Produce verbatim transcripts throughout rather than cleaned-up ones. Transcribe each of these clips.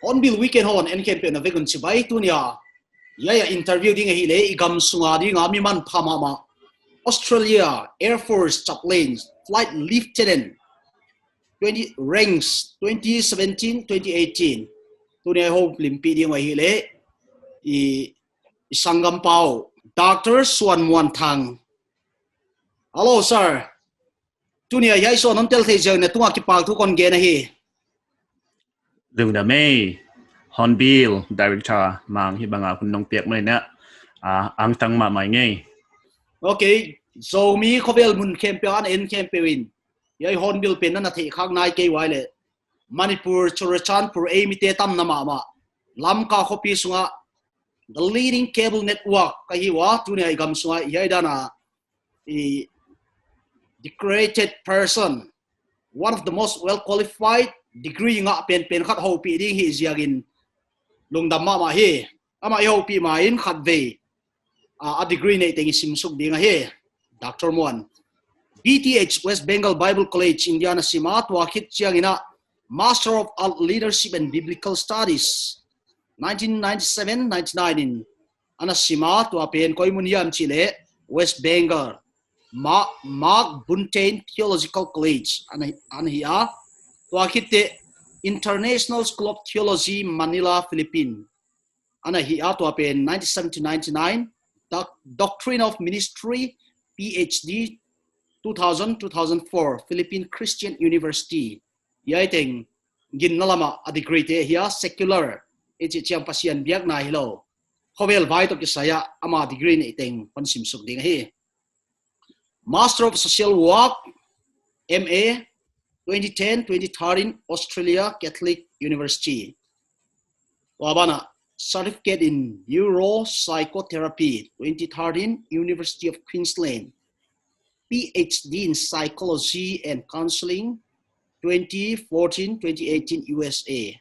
Hornbill Weekend hon en khempeuh na vek un chibai. Tuni a, hiai a interview ding ahihleh i gam sunga dinga mi manpha mahmah, Australia Air Force Chaplain, Flight Lieutenant, twenty ranks, twenty seventeen, twenty eighteen. Tuni a i houlimpih ding uh ahihleh i, i sanggampa uh, Doctor Suan Muan Thang. Hello, sir. Tuni a hiai show hon tel theih ziak in na tungah kipahthu kon gen ahi. Lungdam e, Hornbill Director Mang, hibanga hun nong piak manin a, ah, angtang mahmah ing e. Okay, Zomi khovel mun khempeuh a na en khempeuh in, hiai Hornbill pen na na theih khak nai kei uai leh. Manipur, Churachandpur, ei mite tamna mahmah. Lamka khopi sunga the leading cable network ka hi ua, tuni a i gam sunga hiai dan a i decorated person, one of the most well qualified, degree ngah penpen khat houpih ding hi ziakin lungdam mahmah hi. Amah i houpih main khatvei, ah, a degree neih teng i simsuk ding ahi, Doctor Muan. B T H, West Bengal Bible College, India na sim a, tua khit chiangin a Master of Art Leadership and Biblical Studies, nineteen ninety-seven ninety-nine in ana sim a, tua pen koi mun hiam chih leh West Bengal, Ma-, Mark Buntain Theological College ana, ana hi a. Tua khit teh International School of Theology, Manila, Philippines ana hi a, tua pen nineteen seventy ninety-nine, Doc-, Doctrine of Ministry, P H D, two thousand, two thousand four, Philippine Christian University. Hiai teng ginna lama a degree te hi a, secular, i chih chiang Pasian biakna hilou, khovel vai toh kisai a ama degree neih teng hon simsuk ding ahi. Master of Social Work, M A, twenty ten, twenty thirteen, Australia Catholic University. Tua ban ah Certificate in Neuropsychotherapy, twenty thirteen, University of Queensland. P H D in Psychology and Counseling, twenty fourteen, twenty eighteen, U S A.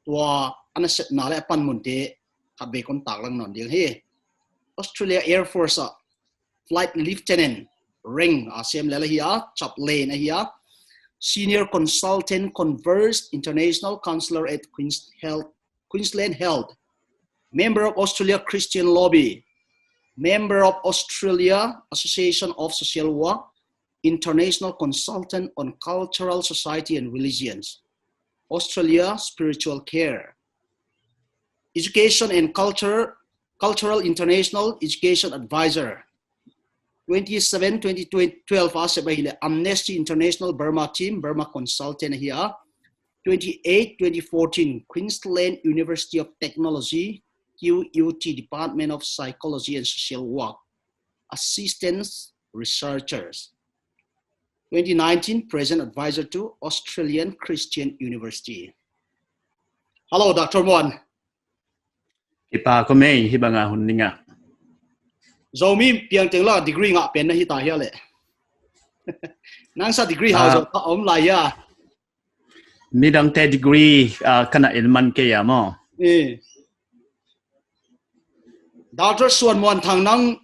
Tua ana sepna leh a panmun te khatvei kon taklang nawn ding hi. Australia Air Force ah Flight Lieutenant rank a sem lel ahi a, Chaplain ahi a, Senior Consultant Converse International Counselor at Queens Health, Queensland Health, member of Australia Christian Lobby, member of Australia Association of Social Work, International Consultant on Cultural Society and Religions, Australia Spiritual Care, Education and Culture, Cultural International Education Advisor, twenty seven, twenty twelve a sep ahihleh Amnesty International Burma Team, Burma Consultant ahi a, twenty eight, twenty fourteen, Queensland University of Technology, Q U T, Department of Psychology and Social Work, Assistant Researchers. Twenty nineteen, Present Advisor to Australian Christian University. Hello, Doctor Muan. Kipak kawm e, hibanga hun nei a. Zomi piang teng la degree ngah pen na hita hia leh. Nang sa degree hau Ah. Zomi om lai a. Midangte degree, ah, ka na en man kei a maw. Eh. Doctor Suan Muan Thang, nang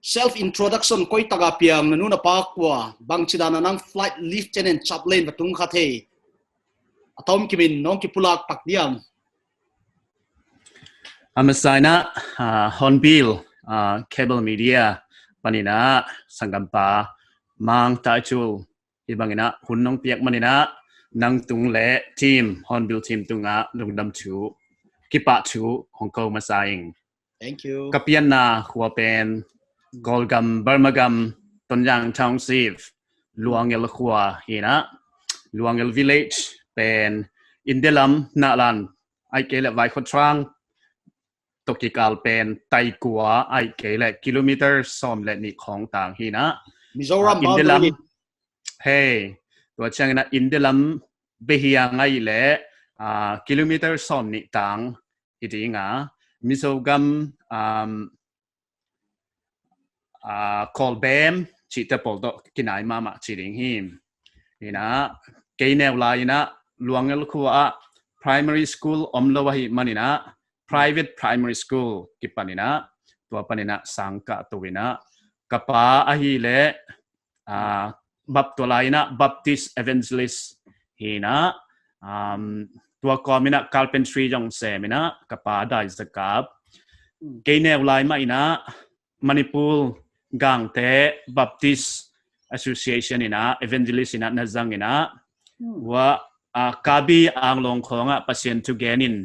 self introduction koi taka piang, na nu na pa kua, bangchidan a nang flight lieutenant chaplain va tung kha thei. A tom kimin nong kipulak pak diam. A masa in a, ah, Hornbill, ah, Cable Media panin a sanggampa Mang Taichul, hibangin a hun nong piak manin a nang tung leh team, Hornbill team tungah lungdam thu, kipahthu hong ko masa ing. Thank you. Ka pianna khua pen Kawlgam, Burma gam, Tonyang Township, Luangel khua hi a. Luangel Village pen India lam Nahlan ahihkeileh Vaikhothrang toh kikal pen taikua ahihkeileh kilometer sawm leh nih khawng tang hi a. Mizoram India lam boundary. Hei, tua chiang in a India lam behiang ahihleh kilometer sawm nih tang hi ding a. Mizogam um, uh, Kawlbem chihte pawl toh kinai mahmah chi ding hi. Hi a, kei neu lai in a Luangel khua ah primary school omlou ahihman in a private primary school kipan in a, tua pan in a sang ka tou in a, ka pa ahihleh uh, bap tua lai in a Baptist evangelist hi a, um, tua kawm in a carpentry zong sem in a, ka pa dai zakap. Kei neu lai mah in a Manipur Gangte Baptist Association in a evangelist in a na zang in a, ua uh, Kabi Anglong khawng ah Pasian thu gen in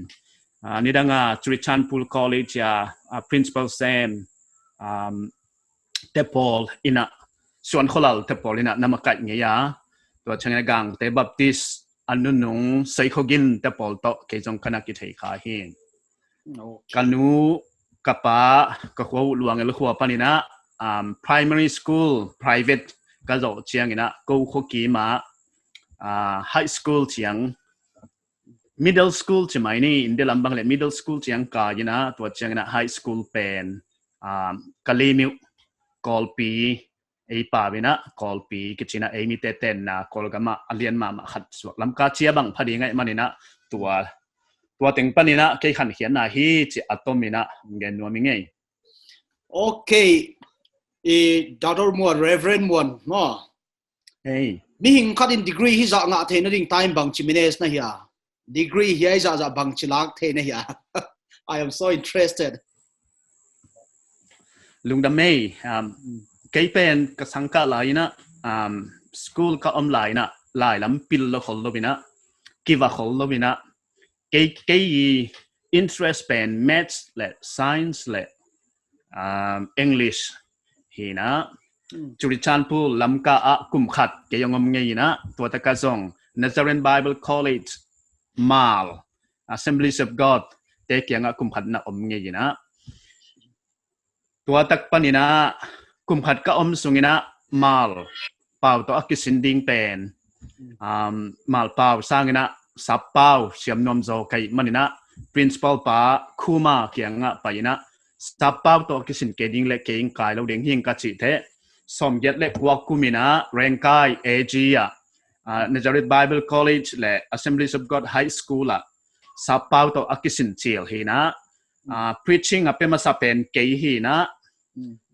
uh, nidang a Churachandpur College a uh, principal sem um, te pawl in a, Suan Kholal te pawl in a na makaih ngei a. Tua chiang in a Gangte Baptist a nunung Seikhogin te pawl toh kei zong ka na kithei kha hi. Ka nu, ka pa, ka khua uh Luangel khua pan in a um, primary school private ka zoh chiang in a kou kho kim a uh, high school chiang, middle school chi mai ni, India lam bang leh middle school chiang ka in a, tua chiang in a high school pen um, ka lim uh Kawlpi, ei pau in a Kawlpi kichi in a, ei mite tenna Kawlgam ah a lian mahmah khat suak Lamka chia bang pha ding ahihman in a, tua tua teng pan in a kei khankhiatna hi chih a tom in a gen nuam ing ei. Okay. I Doctor Muan, Reverend Muan, no? Hei. Mihing khat in degree hizah ngah theihna ding time bangchi manage na hia? Degree hiai zahzah bangchi lak theihna hia? I am so interested. Lungdam ei, um, kei pen ka sang ka lai in a, um, school ka om lai in a, lai lam pil lou khol lou in a, kiva khol lou in a, kei, kei interest pen maths leh science leh um, English hi a. Churachandpur Lamka ah kum khat kei hong om ngei in a, tua tak a zong Nazarene Bible College Mal, Assemblies of God te kiang ah kum khat na om ngei in a. Tua tak pan in a kum khat ka om sung in a Mal pau toh a kisin ding pen um, Mal pau sang in a Sap pau siam nuam zaw ka hihman in a, principal pa Khuma kiang ah pai in a, Sap pau toh a kisin kei ding leh kei hong kai lou ding hi'ng ka chih theih. Sawmgiat leh kua kum in a Rengkai A G ah uh, Nazareth Bible College leh Assemblies of God High School ah Sap pau toh a kisin chil hi a. Uh, preaching a pe masa pen kei hi a.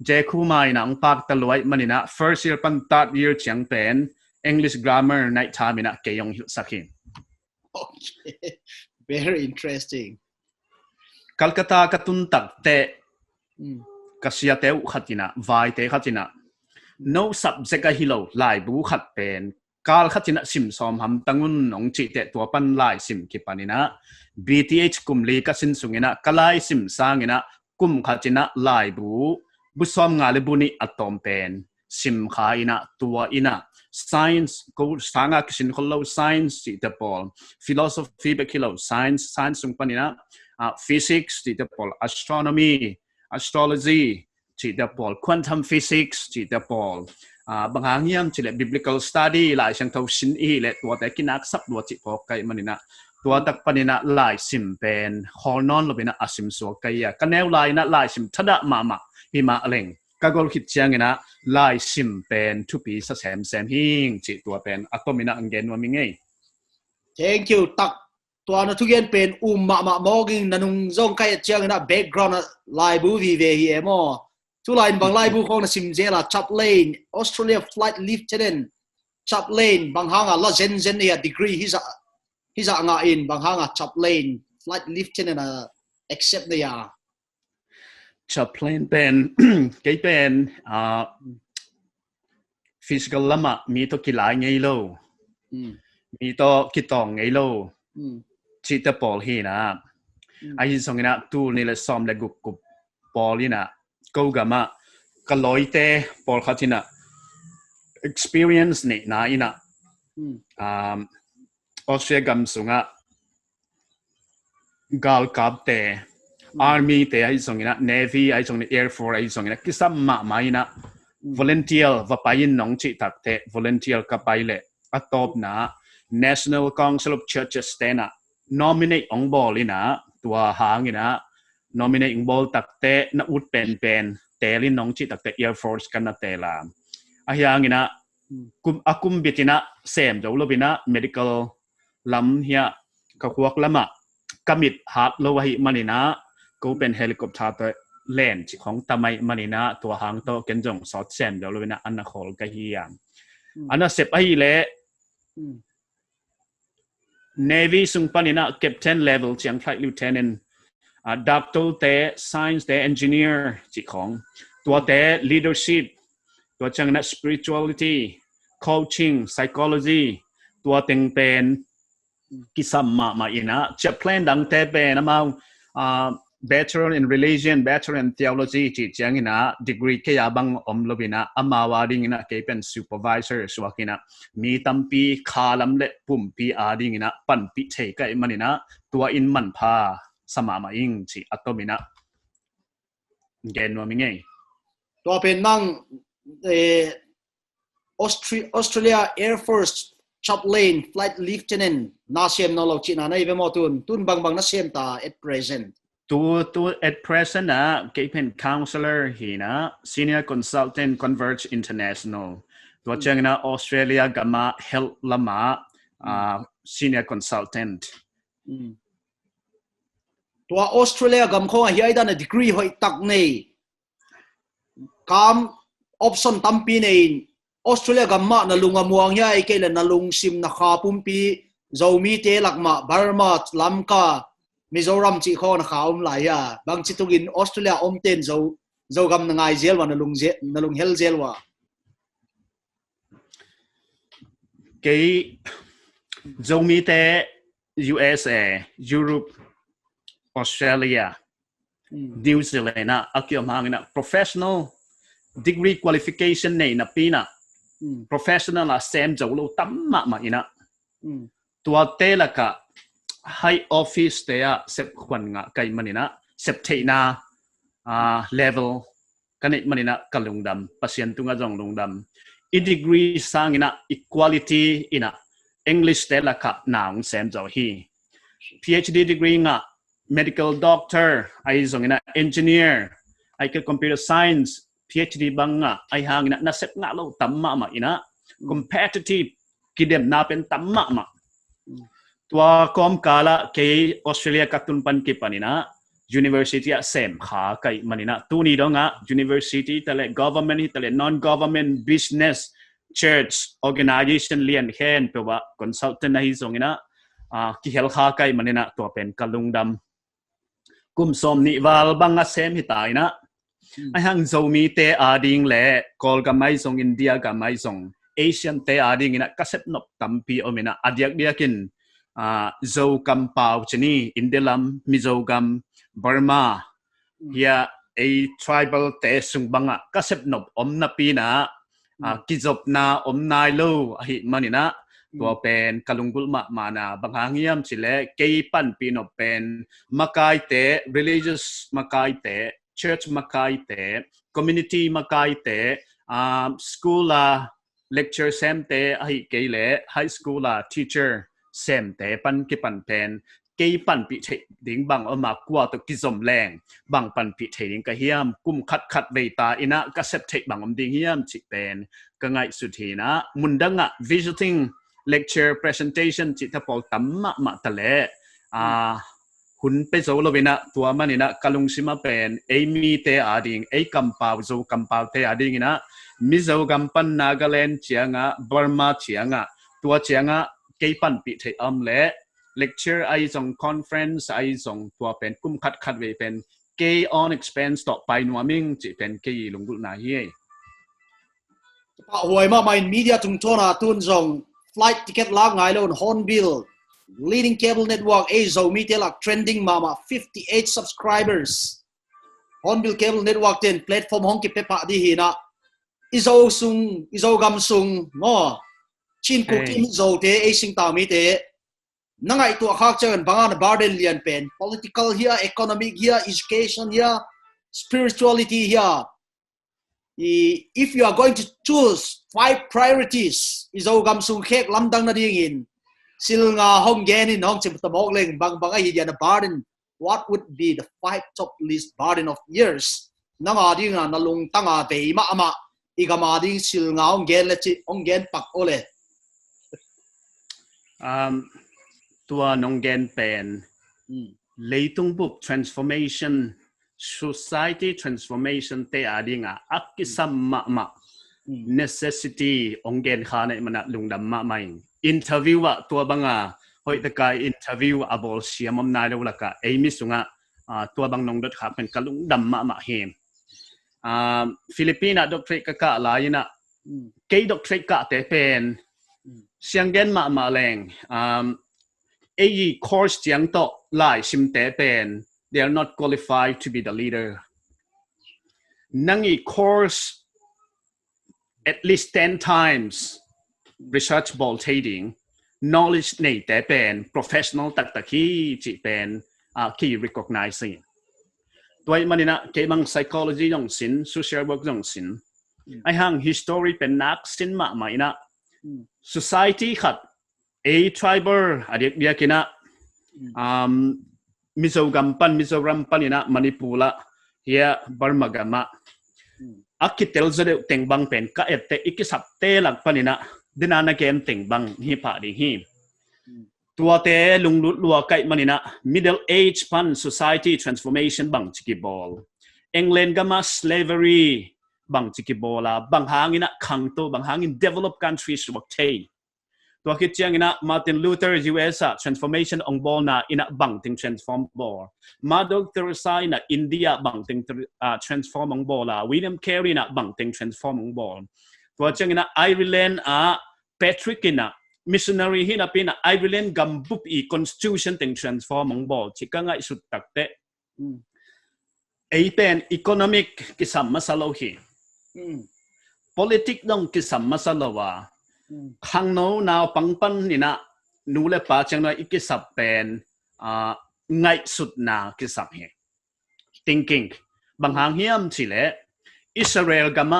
Jekhuma in a hong pak ta lou ahihman in a, first year pan third year chiang pen English grammar night tham in a kei hong hilhsak hi. Okay. Very interesting. Calcutta ka tun tak teh, mm, ka siate uh khat in a, vaite khat in a, no subject ahi lou laibu khat pen kal khat in a sim sawm hamtang un hong chih teh, tua pan laisim kipan in a, B Th kum li ka sin sung in a, ka laisim sang in a, kum khat in a laibu bu sawmnga leh bu nih a tawm pen sim kha in a, tua in a science, kou sang a kisin khol lou science chihte pawl, philosophy bek hilou science, science sung pan in a, uh, physics chihte pawl, astronomy, astrology chihte pawl, quantum physics chihte pawl, uh, bang hang hiam chih leh biblical study, Laisiangthou sin i leh tuate kinaksak lua chih phawk ka hihman in a, tua tak pan in a laisim pen khawl nawn lou in a a sim suak ka hi a. Ka neu lai in a laisim thadah mahmah hi mah leng, ka gol khit chiang in a laisim pen thupi sa semsem hi'ng chih tua pen a tom in a hong gen nuam ing ei. Thank you. Tak, tua na thugen pen um mahmah mawk ing, na nung zong ka et chiang in a background a laibu vive hi e maw. Tulai in bang laibu khawng na sim zel a? Chaplain, Australia Flight Lieutenant, Chaplain, bang hang a la zenzen na hia? Degree hizah, hizah ngah in bang hang a Chaplain, Flight Lieutenant a accept na hia? Chaplain pen, kei pen, uh, physical lam ah mi toh kilai ngei lou, mm, mi toh kitawng ngei lou, mm, chihte pawl hi a. Mm. Ahi zong in a, tul nih leh sawm leh guk kum pawl in a, kou gam ah ka lawmte pawl khat in a experience neihna in a, Hmm. Um, Austria gam sungah galkapte, hmm, army te ahi zongin a, navy ahi zongin a, air force ahi zongin a, kisam mahmah in a, hmm, volunteer va pai in nong chih tak teh, volunteer ka pai leh, a tawpna, National Council of Churches te'n a, nominate ong bawl in a, tua hangin a, nominate ong bawl tak teh, na ut penpen, tel in nong chih tak teh, air force ka na tel a. Ahihhangin a, kum, a kum bit in a, sem zou lou in a, medical lam hiai, ka khuak lam ah, ka mit hat lou ahihmanin a, kou pen helicopter toh len chih khong tam ahihmanin a, tua hang toh ken zong sawt sem zou lou in a, ana khawl ka hi a. Hmm. Ana sep ahihleh, hmm, navy sung panin a, captain level chiang, flight lieutenant, ah, doctor te, science te, engineer chih khong. Tuate leadership, tua chiangin a spirituality, coaching, psychology, tua teng pen kisam mahmah in a, chaplain dangte pen amau, ah, Bachelor in Religion, Bachelor in Theology chih chiangin a, degree kei a bang om lou in a, amau adingin a, kei pen supervisor suak in a, mi tampi khalam leh pumpi adingin a, panpih thei ka hihmanin a, tua in manpha sa mahmah ing chih a tom in a gen nuam ing ei. Tua pen nang, eh, Austri-, Australia Air Force chaplain, flight lieutenant, na sem nawn lou chihna na hi ve maw tun, tun bangbang na sem ta at present. Tu, tu at present a, kei pen counselor hi in a, senior consultant Converge International. Tua, hmm, chiangin a Australia gam a health lam a, hmm, ah, senior consultant. Hmm. Tua Australia gam khong a hiai dan a degree hoihtak nei, kam option tampi nei in, Australia gam mah na lung a muang hia, ahihkeileh na lungsim na kha pumpi, Zomite lak mah, Burma, Lamka, Mizoram chih khong na kha om lai hia. Bangchituk in Australia om ten Zo, Zogam na ngai zel ua, na lung ze-, na lung hel zel ua. Kei Zomite U S A, Europe, Australia, hmm, New Zealand a, a ki om hangin a professional degree qualification nei napi in a, hmm, professional a sem zou lou tam mahmah in a. Hmm. Tuate lak a high office te a sep khuan ngah ka hihmanin a, sep theihna, ah, level ka neih manin a ka lungdam, Pasian tung a zong lungdam. I degree sangin a i quality in a English te lak a na hong sem zou hi. P H D degree ngah, medical doctor, ahi zongin a engineer, ahihkeileh computer science, P H D bang ngah, ahihhangin a na sep ngah lou tam mahmah in a, hmm, competitive kidemna pen tam mahmah. Hmm. Tua kawmkal a kei Australia ka tun pan kipan in a, university a sem kha ka hihmanin a, tuni dong a university te leh, government hi te leh, non-government, business, church, organization lian khempeuh a consultant ahi zongin a, ah, kihel kha ka hihmanin a, tua pen ka lungdam. Kum sawmnih val bang a sem hita in a, hmm, ahihhang Zomite ading leh, Kawlgam ahi zong, India gam ahi zong, Asian te adingin a ka sep nop tampi om in a, a diakdiakin, ah, Zo kampau chih ni, India lam, Mizogam, Burma, hmm, hiai ei tribal te sung bang a ka sep nop om napi in a, ah, hmm, kizopna om nai lou ahihmanin a, hmm, tua pen ka lunggulh mahmah na, bang hang hiam chih leh kei panpih nop pen makaite, religious makaite, church makaite, community makaite, ah, school a lecture semte ahihkeileh high school a teacher semte pan kipan pen kei panpih theih ding bang om a, kua toh kizom leng bang panpih thei ding ka hiam, kum khat khat vei ta in a ka sep theih bang om ding hiam chih pen ka ngaihsut hi in a, mun dang a visiting lecture presentation chih te pawl tam mahmah ta leh, ah, hun pe zou lou in a, tua manin a ka lungsim a pen ei mite ading, ei kampau, Zo kampau te adingin a, Mizogam pan Nagaland chiang a, Burma chiang a, tua chiang a kei panpih theih om leh, lecture ahi zong, conference ahi zong, tua pen kum khat khat vei pen kei own expense toh pai nuam ing chih pen kei lunggulhna hi. Pahhuai mahmah in media tungtawn a tun zong flight ticket lak ngai lou in Hornbill, leading cable network, ei Zomite lak trending mahmah, fifty-eight subscribers. Hornbill Cable Network te'n platform hong kipe pah di hi in a, i Zo sung, i Zogam sung maw, Chin Kuki Mizo te, ei singtangmi te, na ngaihtuah khak chiang in bang a na burden lian pen, political hia, economic hia, education hia, spirituality hia. If you are going to choose five priorities, i Zogam sung khek lamdang na dingin, sil nga hong gen in hong chim ta mawk leng, bang bang ahi dia na burden, what would be the five top list burden of yours? Nang a ding a na lungtang a vei mahmah, i gam a ding sil nga hong gen le chi, hong gen pak ole. Um, tua nong gen pen, leitung bup transformation, society transformation te a ding a, a kisam mahmah, necessity hong gen kha na i man a lungdam mahmah ing. Interview a tua bang a, hoih taka interview a bawl siam om nai lou lak a, ei mi sung a, tua bang nong dot khak pen ka lungdam mahmah hi. Philippines a doctorate ka kah lai in a, kei doctorate kah te pen, siang gen mahmah leng, ei course chiang toh lai sim te pen, they are not qualified to be the leader. Nang i course at least ten times research bawl thei ding, knowledge nei te pen professional taktak hi chih pen ki recognize hi. Tua ahih man in a, kei bang psychology zong sin, social work zong sin, ahihhang history pen nak sin mahmah in a, society khat, ei tribal a diakdiak in a, Mizo gam pan, Mizoram pan in a, Manipur ah, hia Burma gam ah, a kitel zaw deuh teng bang pen ka et te, i kisap te lak pan in a, dena na gen teng bang hi pah ding hi. Tuate lunglut lua ka hih man in a, Middle Age pan society transformation bangchi kibawl, England gam a slavery bangchi kibawl a, bang hang in a khangtou, bang hang in developed countries suak thei. Tua khit chiang in a, Martin Luther U S a transformation hong bawl na in a, bangteng transform bawl. Mother Teresa in a, India bangteng transform hong bawl a, William Carey in a, bangteng transform hong bawl. Tua chiang in a, Ireland a, Patrick in a, missionary hi napi in a, Ireland gam bup i constitution teng transform hong bawl chih ka ngaihsut tak te. Ei pen economic kisam masa lou hi. Politic dong kisam masa lou a, khangnou naupang pan in a, nu le pa chiang in a i kisap pen, ngaihsutna kisam hi. Thinking. Bang hang hiam chih leh, Israel gam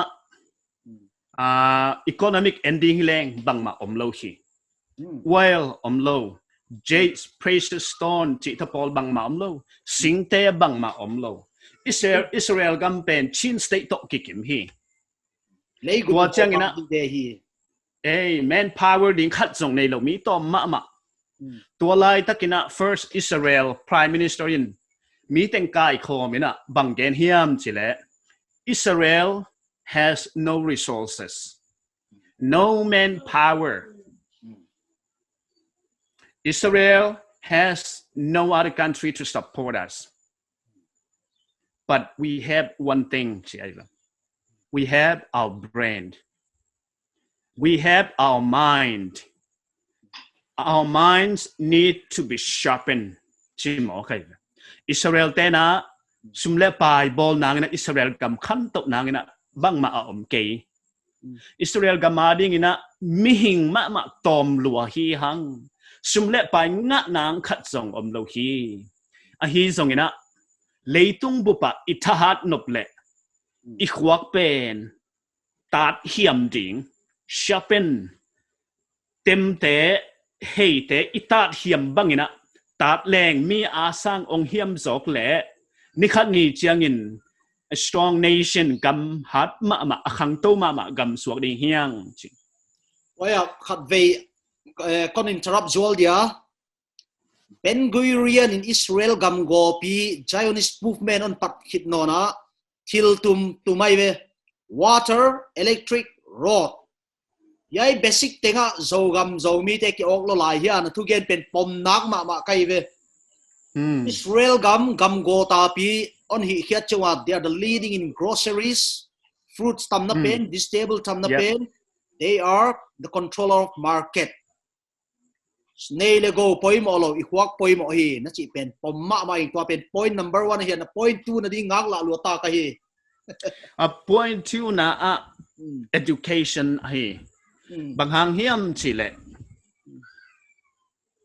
ah, economic ending hi leng bangmah om lou hi. Oil om lou, jade, precious stone chih thapawl bangmah om lou, singte bangmah om lou. Israel, Israel gam pen Chin State toh kikim hi. Tua chiang in a, ei, manpower ding khat zong nei lou, mi tawm mahmah. Tua laitak in a, first Israel Prime Minister in mi teng kaikhawm in a, bang gen hiam chih leh, Israel has no resources, no manpower. Israel has no other country to support us. But we have one thing, chi ai ve. We have our brain. We have our mind. Our minds need to be sharpened. Chi maw kai. Israel te'n a sum le pai bawl nang in a, Israel gam khantouh nang in a bangmah a om kei. Israel gam a ding in a mihing mahmah tawm lua hi hang. Sum le pai ngah nang khat zong om lou hi. Ahi zong in a, leitung bup a i thahat nop leh, i khuak pen tat hiam ding, sharpen, temte, heite i tat hiam bang in a, tat leng mi a sang hong hiam zawk leh, ni khat ni chiang in, a strong nation, gam hat mahmah, a khangtou mahmah gam suak ding hi hang chi. Oi a, khatvei, kon interrupt zual dia. Ben Gurion in Israel gam gawp i Zionist movement hon pat khit nawn a, thil tum tum ai ve. Water, electric, road. Hiai basic teng a Zogam Zomite ki awk lou lai hi a, na thugen pen pom nak mahmah kai ve. Israel gam, gam gaw tapi hon hihkhiat chiang a, they are the leading in groceries, fruits tamna pen, vegetable tamna pen, they are the controller of market. Nei le gou poimoh lou, i khuak poimoh hi, na chih pen pom mahmah ing. Tua pen point number one ahi a, na point two na ding ngaklah lua ta ka hi. A point two na a education ahi. Bang hang hiam chih leh,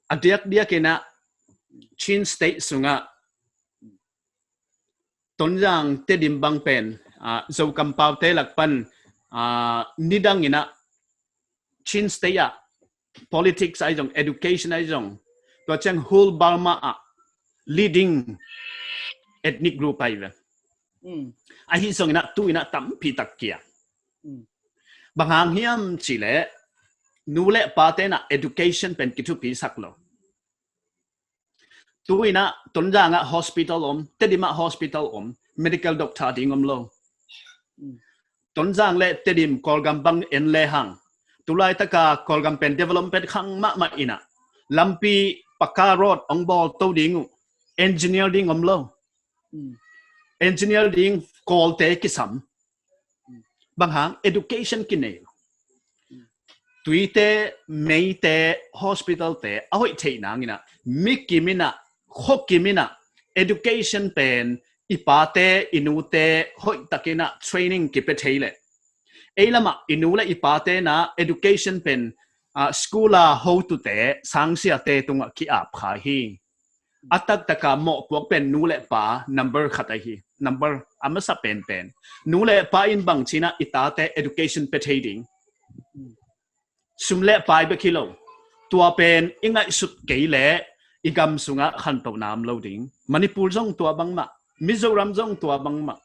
a diakdiak in a Chin State sung a Tonzang Tedim bang pen, ah, Zokampau te lak pan, ah, nidang in a Chin State a politics ahi zong, education ahi zong, tua chiang whole Burma a leading ethnic group ahi ve. Ahi zong in a tu in a tampi tak kia. Bang hang hiam chih leh, nu leh pa te'n a education pen kithupi sak lou. Tu in a Tonzang a hospital om, Tedim a hospital om, medical doctor ding om lou. Tonzang leh Tedim Kawlgam bang en lehang, tulai tak a Kawlgam pen development khang mahmah in a, lampi pakka road ong bawl tou ding uh, engineer ding om lou. Engineer ding Kawl te kisam. Bang hang education kinei. Tuite, Meite, hospital te a hoih theih nang in a, mi kim in a, kho kim in a, education pen i pa te, i nu te hoih tak in a training kipe thei leh, ei lam a i nu leh i pa te'n a education pen, ah, school a hotute, sangsia te tung a ki-ap kha hi. A taktak a mohpuak pen nu leh pa number khat ahi. Number a masa penpen. Nu leh pa in bangchi in a i tate education pe thei ding, sum leh pai bek hilou, tua pen i ngaihsut kei leh i gam sung a khantou nam lou ding. Manipur zong tua bangmah, Mizoram zong tua bangmah.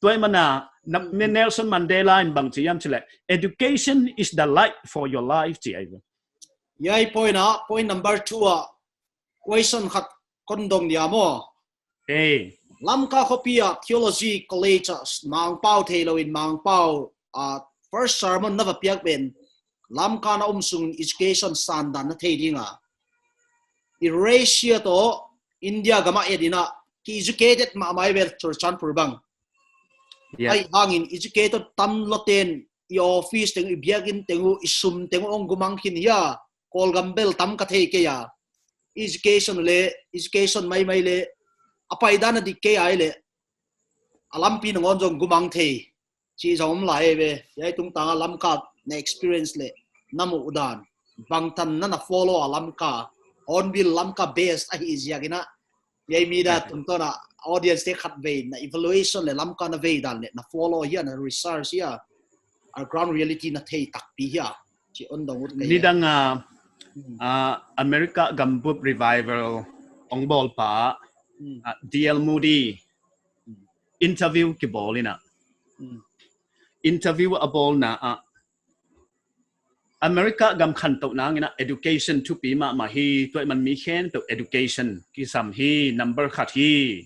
Tua ahihman a, na, Nelson Mandela in bangchi hiam chih leh, "Education is the light for your life," chi ahi ve. Hiai point a, point number two a, question khat kon dong dia maw. Lamka khopi a theology college a Mangpau theilou in Mangpau a first sermon na va piak pen, Lamka na om sung education san dan na thei ding a. Eurasia toh India gam a et in a, ki educated mahmah ve Churachandpur bang. Ahihhangin educated tamlou te'n i office teng, i biakin teng uh, i sum teng uh ong gumang khin hia, Kawlgam bel tam ka thei kei a. Education leh, education maimai leh, a paidan a dik kei a leh, a lampi nangawn zong gumang thei. Chi zong om lai ve, hiai tungtang a Lamka na experience leh, na muhdan, bangtan na na follow a Lamka, Hornbill Lamka base ahi ziak in a, hiai media tungtawn a audience te khatvei na evaluation leh Lamka na vei dan leh na follow hia, na research hia, a ground reality na thei takpi hia, chi ong dong ut ka hia. Nidang a, ah, America gam bup revival ong bawl pa, ah, D L Moody interview kibawl in a. Interview a bawlna ah, America gam khantou nang in a education thupi mahmah hi, tua ahihman mi khempeuh education kisam hi, number khat hi,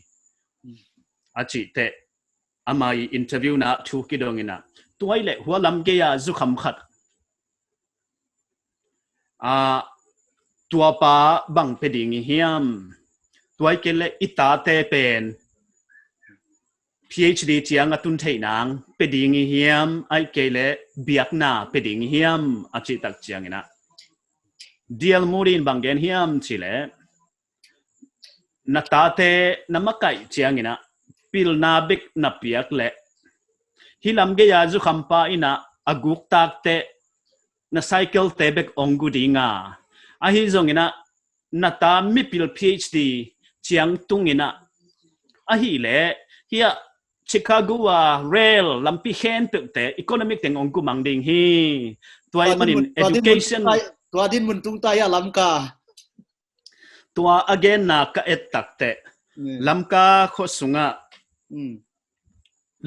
a chih teh, amah interview na thu kidong in a. Tua ahih leh hua lam gei a zukham khat, ah, tua pa bang pe ding i hiam? Tua ahihkeileh i tate pen PhD chiang a tun theih nang pe ding i hiam, ahihkeileh biakna pe ding i hiam, a chih tak chiang in a, D L Moody in bang gen hiam chih leh, na tate na makaih chiang in a, pilna bek na piak leh, hi lam gei a zukham pa in a, a guk tak teh, na cycle te bek ong gu ding a. Ahi zong in a, na ta mipil PhD chiang tung in a, ahih leh, hiai Chicago a rail lampi khempeuh te, economic teng ong gumang ding hi. Tua ahihman in education, tua dinmun tung ta hia Lamka. Tua a genna ka et tak teh, Lamka khosung a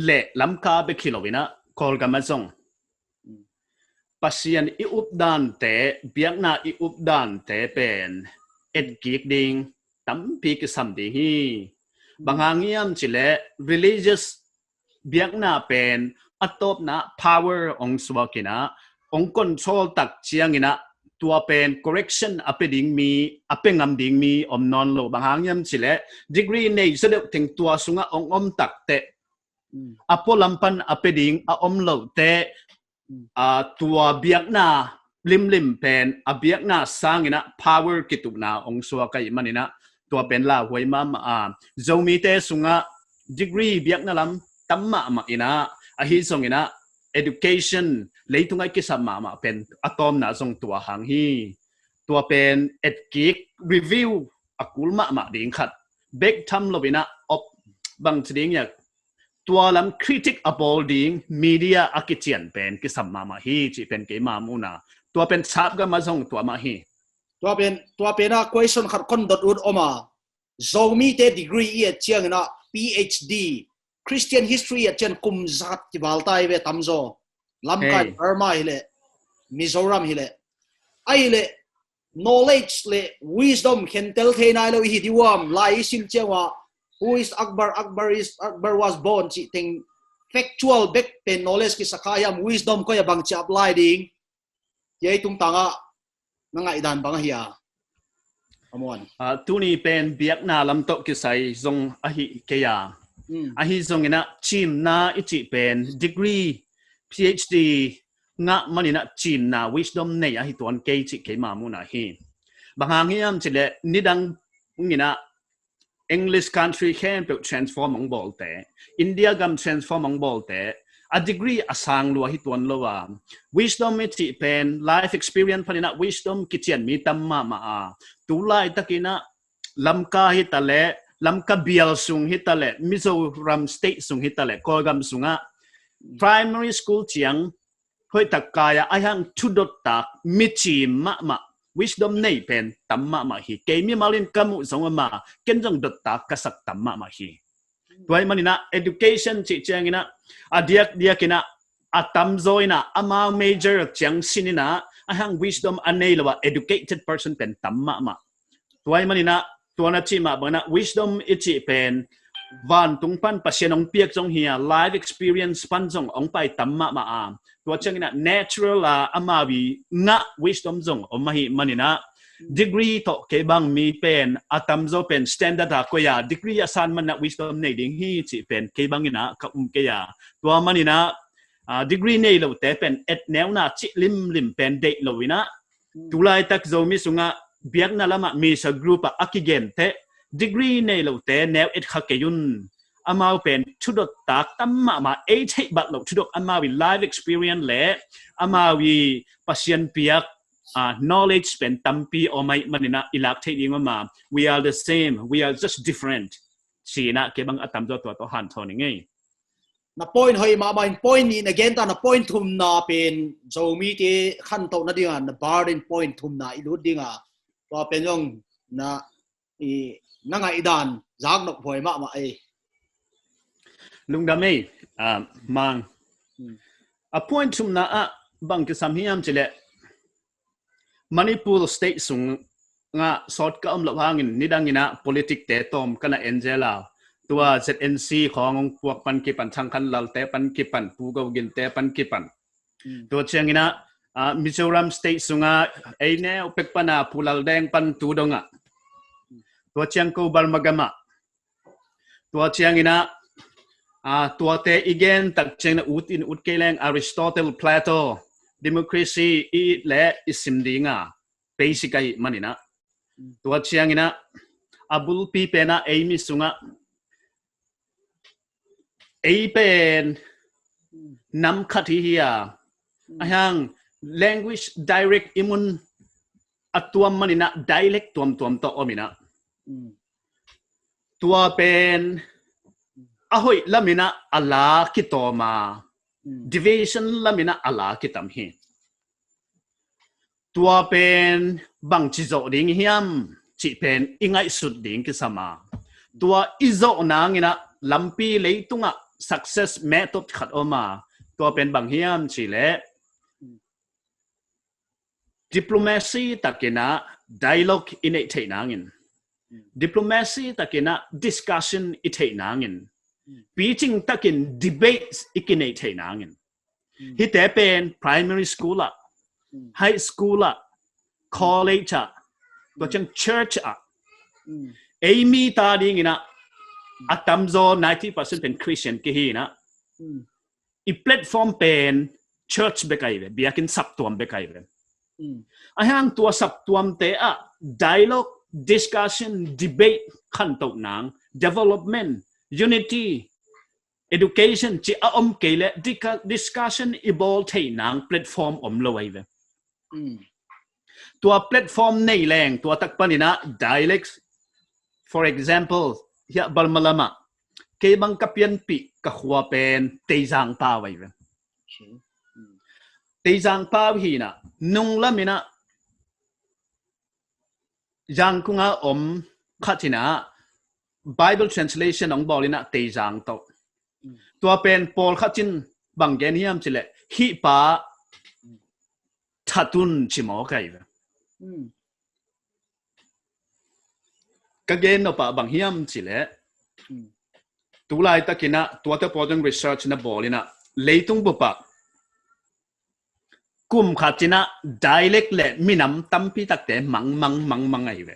leh Lamka bek hilou in a, Kawlgam a zong, Pasian i updan te, biakna i updan te pen et kik ding tampi kisam ding hi. Bang hang hiam chih leh religious biakna pen a tawpna power ong suak in a, ong control tak chiang in a, tua pen correction a pe ding mi, a pe ngam ding mi om nawnlou. Bang hang hiam chih leh degree nei zaw deuh teng tua sung a ong om tak teh, a polam pan a pe ding a omlou teh, ah, tua biakna limlim pen a biakna sang in a power kituhna ong suak ahihman in a, tua pen lauhuai mahmah a. Zomi te sung a degree biakna lam tam mahmah in a, ahi zong in a education leitung a kisam mahmah pen a tawmna zong tua hang hi. Tua pen etkik review a kul mahmah ding khat. Bek tham lou in a op bang chi ding ia, tua lam critic a bawl ding media a kichian pen kisam mahmah hi chih pen keimah muhna. Tua pen sap gam a zong tua mah hi. Tua pen, tua pen a question khat kon dot ut om a. Zomite degree i et chiang in a PhD, Christian history i et chiang kum zat kival ta hi ve tamzaw. Lamka, hey, Burma hileh, Mizoram hileh. Ahihleh, knowledge leh wisdom khentel thei nailou i hi diam, lai i sim chiang ua, who is Akbar? Akbar is, Akbar was born chih teng factual bek pen knowledge kisa kha hiam, wisdom koi a bangchi apply ding. Hiai tungtang a na ngaihdan bang ahia? Amuan. Ah, tuni pen biakna lam toh kisai zong ahi kei a. Hmm. Ahi zong in a chimna i chih pen degree, PhD ngah man in a chimna wisdom nei ahi tuan kei chih keimah muhna hi. Bang hang hiam chih leh nidang in a English country khempeuh transform hong bawlte, India gam transform hong bawlte, a degree a sang lua hi tuan lou a. Wisdom i chih pen life experience panin a wisdom kichian mi tam mahmah a. Tulai takin a Lamka hitaleh, Lamka bial sung hitaleh, Mizoram state sung hitaleh, Kawlgam sung a primary school chiang hoihtak kai a, ahihhang thudot tak, mi chim mahmah, wisdom nei pen tam mahmah hi. Kei mimal in ka muh zong om a, ken zong dot tak ka sak tam mahmah hi. Tua ahih man in a education chih chiang in a, a diakdiak in a, a tamzaw in a, amau major chiang sin in a, ahihhang wisdom a neilou a educated person pen tam mahmah. Tua ahih man in a, tua na chih mah bang in a wisdom i chih pen vantung pan Pasian hong piak zong hi a, life experience pan zong hong pai tam mahmah a. Tua chiang in a natural a amau i ngah wisdom zong om ahih man in a, degree toh kei bang mi pen a tamzaw pen standard a koih a, degree a san man in a wisdom nei ding hi chih pen kei bang in a ka um kei a. Tua man in a, ah, degree neiloute pen et neu na chih limlim pen deih lou in a, tulai tak Zomi sung a biakna lam a misa group a a kigen te, degree neiloute neu et kha kei un. Amau pen thudot tak tam mahmah, ei theih bat lou thudot, amau i life experience leh amau i Pasian piak, ah, knowledge pen tampi om ahih man in a i lak theih ding om a. We are the same, we are just different. Chi in a kei bang a tamzaw tua toh hanthawn ing ei. Na point hoih mahmah in, point nih na gen ta, na point thumna pen Zomite khantouhna ding a na bar in point thumna i lut ding a. Tua pen zong na, i, na ngaihdan zak nop huai mahmah ei. Lungdam ei, ah, Mang. Hmm. A point thumna ah bang kisam hiam chih leh, Manipur state sung a sawt ka om lou hangin nidang in a politic te tawm ka na en zel a. Tua Z N C khawng hong puak pan kipan, Thangkhanlal te pan kipan, Pu Gogin te pan kipan. Hmm. Tua chiang in a, ah, Mizoram state sung a ei neu pek pan a Pu Laldeng pan tu dong a. Tua chiang kou Burma gam a. Tua chiang in a, ah, tuate i gen tak chiang in a ut in ut kei leng Aristotle, Plato, democracy i leh i sim ding a, basic ahih man in a. Tua chiang in a, a bulpi pen a ei mi sung a, ei pen nam khat hi hi a. Ahihhang language dialect i mun a tuam man in a dialect tuamtuam toh om in a. Tua pen a hoih lam in a a la kitawm a, division lam in a a la kitam hi. Tua pen bangchi zoh ding hiam chih pen i ngaihsut ding kisam a. Tua i zoh nang in a lampi leitung a success method khat om a. Tua pen bang hiam chih leh diplomacy tak in a dialogue i neih theih nang in. Diplomacy tak in a discussion i theih nang in. Piching tak in debates i kineih theih nang in. Hihte pen primary school ah, high school ah, college ah, tua chiang church ah. Ei mi ta ding in a, a tamzaw ninety percent pen Christian ki hi in a. I platform pen church bek ahi ve, biakin saptuam bek ahi ve. Ahihhang tua saptuamte ah dialogue, discussion, debate khantouh nang, development, unity, education chih a om kei leh discussion i bawl theih nang platform om lou ahi ve. Tua platform nei leng tua tak panin a dialect, for example, hiai Burma lam ah kei bang ka pianpih ka khua pen Teizang pau ahi ve. Teizang pau hi in a, nunglam in a Yangon a om khat in a Bible translation hong bawl in a Teizang toh. Tua pen pawlkhat in bang gen hiam chih leh, hih pa that un chi maw ka hi ve. Ka gen nop a bang hiam chih leh, tulai tak in a tuate pawlkhat in research na bawl in a, leitung bup ah kum khat in a dialect leh minam tampi takte mang mang mang mang ahi ve.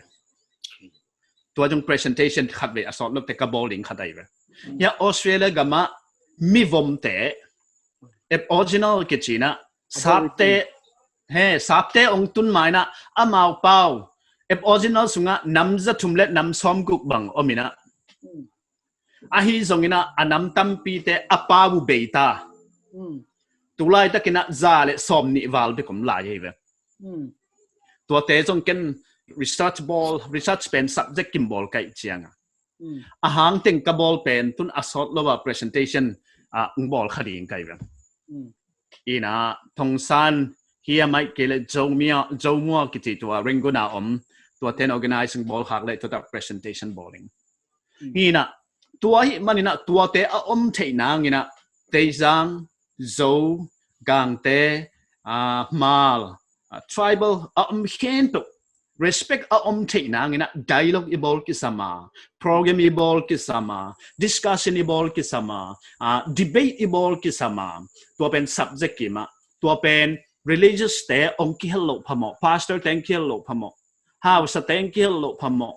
Tua zong presentation khat vei a sawt lou te ka bawl ding khat ahi ve. Hiai Australia gam ah mi vomte, Aboriginal kichi in a, Sapte, he, Sapte hong tun mai in a, amau pau Aboriginal sung ah nam za thum leh nam sawmguk bang om in a, ahi zong in a, a nam tampite a pau uh bei ta. Tulai tak in a za leh sawmnih val bek om lai ahi ve. Tuate zong ken research bawl, research pen subject kim bawl ka hih chiang a, a hang teng ka bawl pen tun a sawt lou a presentation a hong bawl kha ding ka hi ve. In a, Thongsan hiam ahih kei leh Zomi a, Zomual kichi tua Rangoon a om, tuate'n organize hong bawl khak leh tua tak presentation bawl ding. Hi in a, tua ahih manin a tuate a om theih nang in a, Teizang, Zo, Gangte, Hmar, tribal a om khempeuh respect a om theih nang in a dialogue i bawl kisam a, program i bawl kisam a, discussion i bawl kisam a, debate i bawl kisam a, tua pen subject kim a, tua pen religious te hong kihel louh phamawh, pastor te hong kihel louh phamawh, hausa te hong kihel louh phamawh.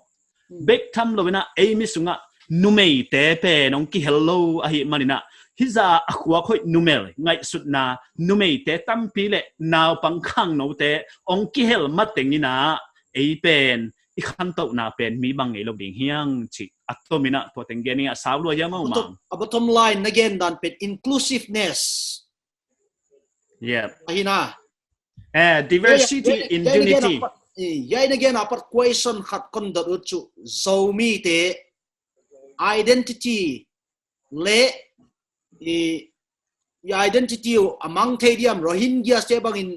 Bek tham lou in a, ei mi sung ah numeite pen hong kihel lou ahih manin a, hih zah a khuak hoih numei ngaihsutna, numeite tampi leh naupang khangnoute hong kihel mateng in a, ei pen i khantouhna pen mi bang ngei lou ding hiam chih a tom in a, tua teng gen in a, sau lua hiam a um a. A bottom line na gen dan pen inclusiveness. Yep. Ahi na. Eh, diversity in unity. Hiai na gen a pat question khat kon dot ut chu, Zomite identity leh i, i identity uh a mang thei diam, Rohingyas te bang in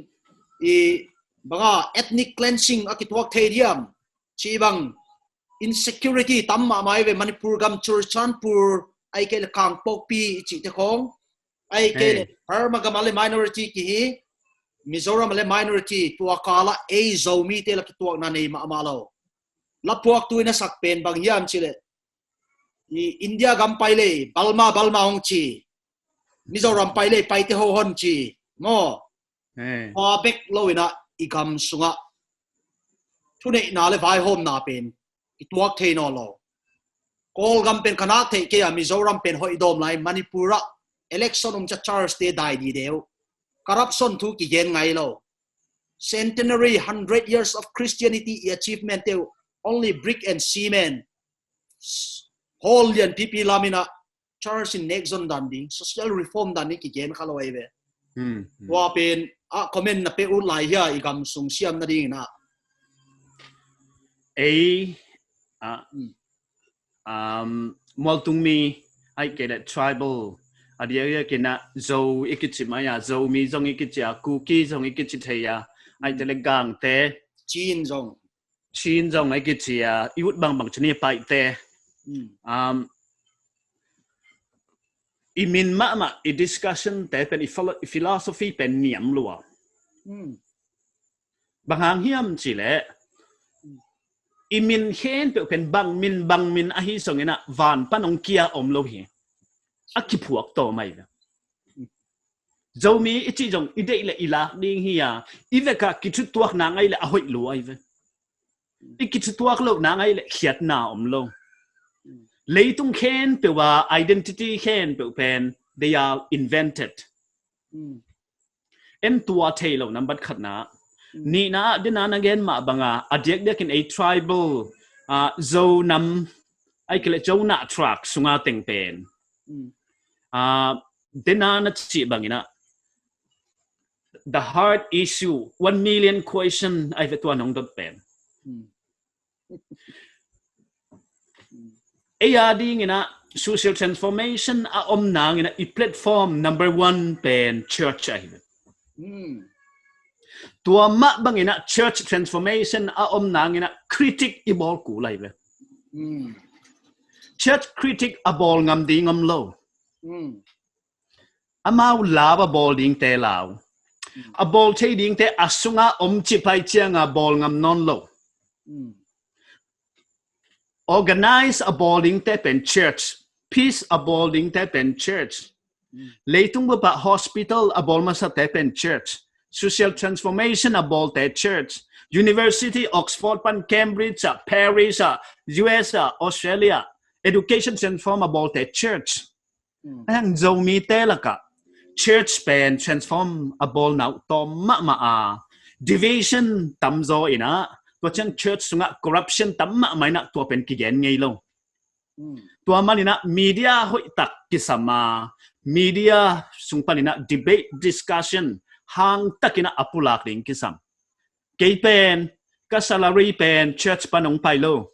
i bang a ethnic cleansing a kituak thei diam chih bang. Insecurity tam mahmah ahi ve, Manipur gam Churachandpur, ahihkeileh Kangpokpi i chihte khong, ahihkeileh Burma gam ah leh minority kihi, Mizoram ah leh minority, tua kal ah ei Zomite lah kituakna nei mahmah lou. Lapuaktu in a sak pen bang hiam chih leh, i India gam pai leh Balma, Balma hong chi, Mizoram pai leh Paite ho hon chi maw. Tua bek lou in a, i gam sung ah thuneihna leh vaihawmna pen i tuak thei nawn lou. Kawlgam pen ka nak theih kei a, Mizoram pen hoih dawm lai, Manipur ah election um chiang Charles te dai di deuh. Corruption thu kigen ngai lou. Centenary, hundred years of Christianity i achievement te uh, only brick and cement. Hall lian pipi lam in a, Charles in nek zon dan ding, social reform dan ding kigen kha lou ahi ve. Tua pen a comment na pe ut lai hia, i gam sung siamna ding in a. Ei, a, um, mualtung mi, ahihkeileh tribal, a diakdiak in a Zo i kichi mai a, Zomi zong i kichi a, Kuki zong i kichi thei a, ahihkeileh Gangte, Chin zong, Chin zong i kichi a, i ut bangbang chu ni Paite. Um, i min mahmah, i discussion te pen, i philo-, i philosophy pen niam lua. Bang hang hiam chih leh, i min khempeuh pen bang min, bang min ahi zong in a, van pan hong kia om lou hi. A kiphuak tawm ahi ve. Zomi i chih zong i deih leh i lak ding hi a, i vek a kithutuak nang ahi leh a hoih lua ahi ve. I kithutuak louh nang ahi leh khiatna om lou. Leitung khempeuh a identity khempeuh pen, they are invented. En tua theilou number khatna. Nihna, dena na gen mah bang a, a diakdiak in ei tribal, a, Zo nam, ahihkeileh Zo na track sung a teng pen. Ah, dena na chih bangin a, the heart issue, one million question ahi ve tua nong dot pen. Ei a dingin a social transformation a om nangin a i platform number one pen church ahi ve. Tua mah bangin a church transformation a om nangin a critic i bawl kul ahi ve. Church critic a bawl ngam ding om lou. Amau lau a bawl dingte lau. A bawl thei dingte a sunga om chipai chianga bawl ngam nawn lou. Organize a bawl dingte pen church. Peace a bawl dingte pen church. Leitung bup ah hospital a bawl masate pen church. Social transformation a bawlte church. University, Oxford pan Cambridge ah, Paris ah, U S ah, Australia. Education transform a bawlte church. Ahiang Zomite laka church pen transform a bawl nau tawm mahmah a. Division tam zaw in a, tua chiang church sunga corruption tam mahmah in a tua pen kigen ngei lou. Tua manin a media hoihtak kisam a, media sung panin a debate, discussion hang takin a a pulak ding kisam. Kei pen, ka salary pen church pan hong pai lou.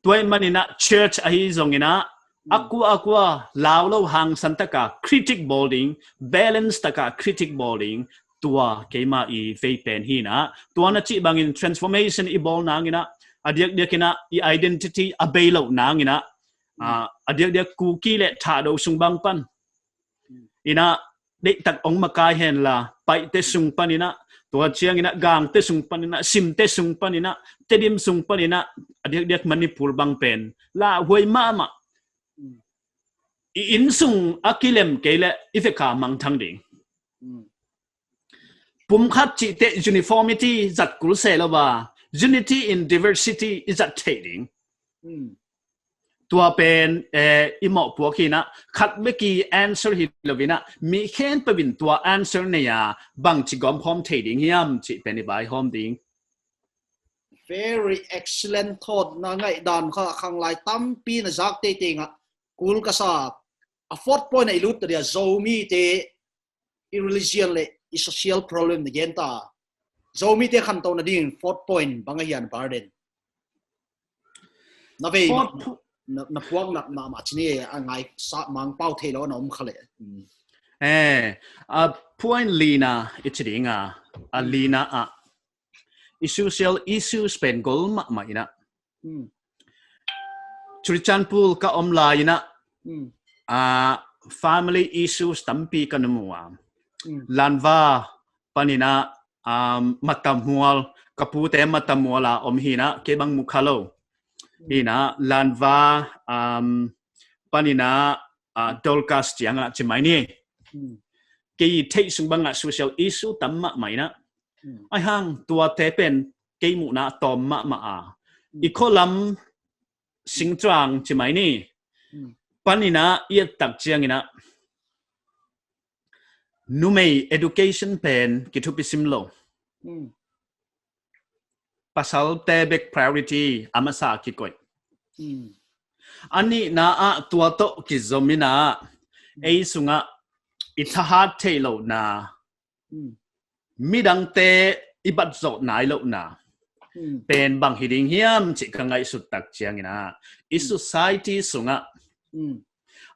Tua manin a church ahi zongin a, a kua a kua lau lou hangsan taka critic bawl ding, balance taka critic bawl ding, tua keimah i vei pen hi in a. Tua na chih bangin transformation i bawl nangin a, a diakdiak in a i identity a bei lou nangin a, a diakdiak Kuki leh Thadou sung bang pan in a, deihtak hong makai hen la, Paite sung panin a, tua chiangin a Gangte sung panin a, Simte sung panin a, Tedim sung panin a, a diakdiak Manipur bang pen lauhuai mahmah. I innsung a kilem kei leh i vek a mangthang ding. Pumkhat chihte uniformity zat kul se lou a, unity in diversity i zat thei ding. Tua pen, eh, i mohpuak hi in a, khat bek i answer hi lou in a, mi khenpeuh in tua answer nei a, bangchi gawmkhawm thei ding hiam chih pen i vaihawm ding. Very excellent thought. Na ngaihdan kha khanglai tampi na zak teitei nga kul ka sa. A fourth point a i lut ta dia, Zomite i religion leh i social problem na gen ta. Zomite khantouna dingin fourth point bang ahia na burden? Na vei, na, na, na puak na, na ma chini a ngai sa mang pau thei lou na om kha leh. Eh, a point lina i chi ding a, a lina a, i social issues pen gol mahmah in a. Churachandpur ka om lai in a, a family issues tampi ka na mu a. Lanva panin a, um, Mattamual, ka pute Mattamual a om hi in a, kei bang mu kha lou. Hi in a, Lanva, um, panin a, a, Dorcas chiang a chi mai ni. Kei theih sung bang a social issue tam mahmah in a. Ahiang tuate pen kei muhna tawm mahmah a. I kho lam Singtrang chi mai ni. Panin a i et tak chiangin a, numei education pen kithupi sim lou. Pasalte bek priority a masa kikoih. A nihna ah tua toh kizom in a, ei sung a i thahat theihlouhna, midangte i bat zoh nailouhna pen bang hi ding hiam chih ka ngaihsut tak chiangin a, i society sung a,